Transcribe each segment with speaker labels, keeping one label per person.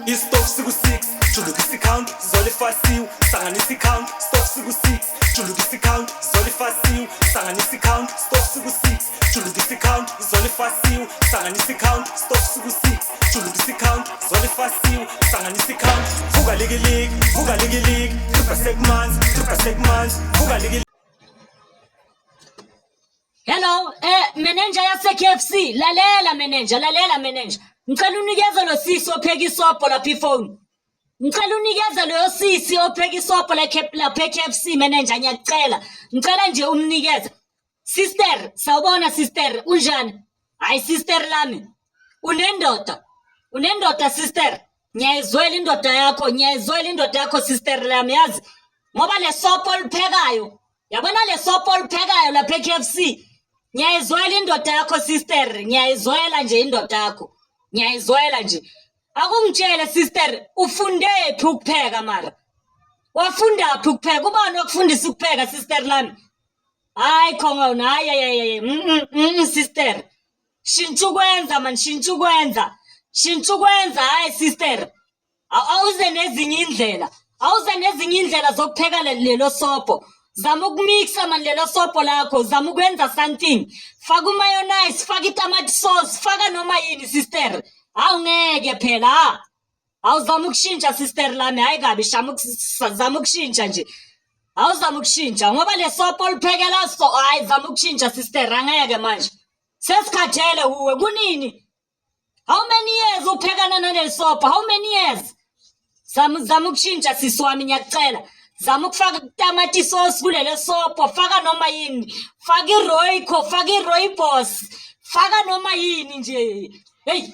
Speaker 1: Istofu siku-six, julukisa i-count, zolifasiwe, sanganisa i-count. Stofu siku-six, julukisa i-count, zolifasiwe, sanganisa i-count. Stofu siku-six, julukisa i-count, zolifasiwe, sanganisa i-count. Stofu siku-six, julukisa i-count, zolifasiwe, sanganisa i-count. Vuka likiliki, vuka likiliki, tripha sekumanzi, tripha sekumanzi, vuka likiliki.
Speaker 2: Hello, manager yase KFC, lalela manager, lalela manager. Ngicela unikeze lo sisi opheka isobho lapha ifoni. Ngicela unikeze loyo sisi opheka isobho lapha e-KFC manager, ngiyakucela. Ngicela nje umnikeze. Sister, sawubona sister, unjani? Hayi sister lami. Unendoda. Unendoda sister. Ngiyayizwela indoda yakho, ngiyayizwela indoda yakho sister lami yazi. Ngoba le sobho oliphekayo, yabona le sobho oliphekayo lapha e-KFC. Ngiyayizwela indoda yakho sister, ngiyayizwela nje indoda yakho. Ngiyayizwela nje. Akungitshele sister, ufunde phi ukupheka mara? Wafunda phi ukupheka? Ubani wakufundisa ukupheka sister lami? Hayi khona, hayi hayi hayi, sister. Shintsha ukwenza man, shintsha ukwenza. Shintsha ukwenza, hayi sister. Awuze nezinye indlela. Awuze nezinye indlela zokupheka lelo sobho. Zama ukumixa man lelo sobho lakho, zama ukwenza something. Faka umayonnaise, faka itamati sauce, faka noma yini sister. Awungeke phela ha. Awuzama ukushintsha sister lami, hayi kabi, zama ukushintsha nje. Awuzama ukushintsha ngoba le sobho oliphekela so, hayi zama ukushintsha sister, angeke manje. Sesikhathele uwe kunini? How many years uphekana naleli sobho? How many years? Zama ukushintsha sisi wami, ngiyakucela. Zama ukufaka tamati sauce kulele sobho, faka noma yini. Faka iRoyco, faka iRooibos, faka noma yini nje. Hey,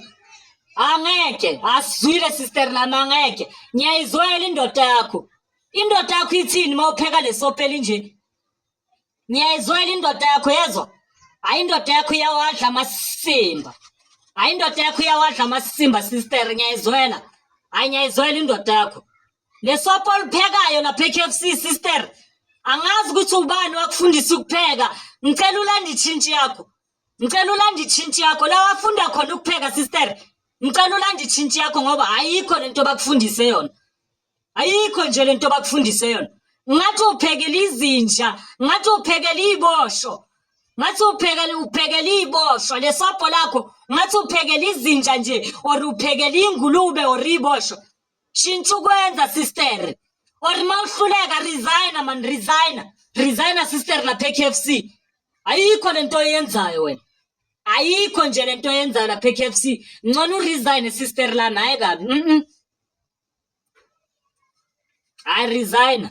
Speaker 2: angeke, asizwile sister lami, angeke. Ngiyayizwela indoda yakho. Indoda yakho ithini mawupheka le sobho elinje? Ngiyayizwela indoda yakho, yezwa? Hayi indoda yakho iyawadla amasimba. Hayi indoda yakho iyawadla amasimba sister, ngiyayizwela. Hayi ngiyayizwela indoda yakho. Le sobho oliphekayo lapha e-KFC sister, angazi ukuthi ubani wakufundisa ukupheka. Ngicela ulande itshintshi yakho. Ngicela ulande itshintshi yakho la wafunda khona ukupheka sister. Ngicela ulande itshintshi yakho ngoba ayikho lento bakufundise yona. Ayikho nje lento bakufundise yona. Ngathi uphekela izinja, ngathi uphekela ibosho. Ngathi uphekela ibosho lesobho lakho, ngathi uphekela izinja nje or uphekela ingulube or ibosho. Shintsha ukwenza sister. Or mawuhluleka resign man, resign. Resign sister lapha e-KFC. Ayikho lento oyenzayo wena. Ayikho nje lento oyenzayo lapha e-KFC. Ngcono uresign sister lami, hayi kabi. Hayi resign.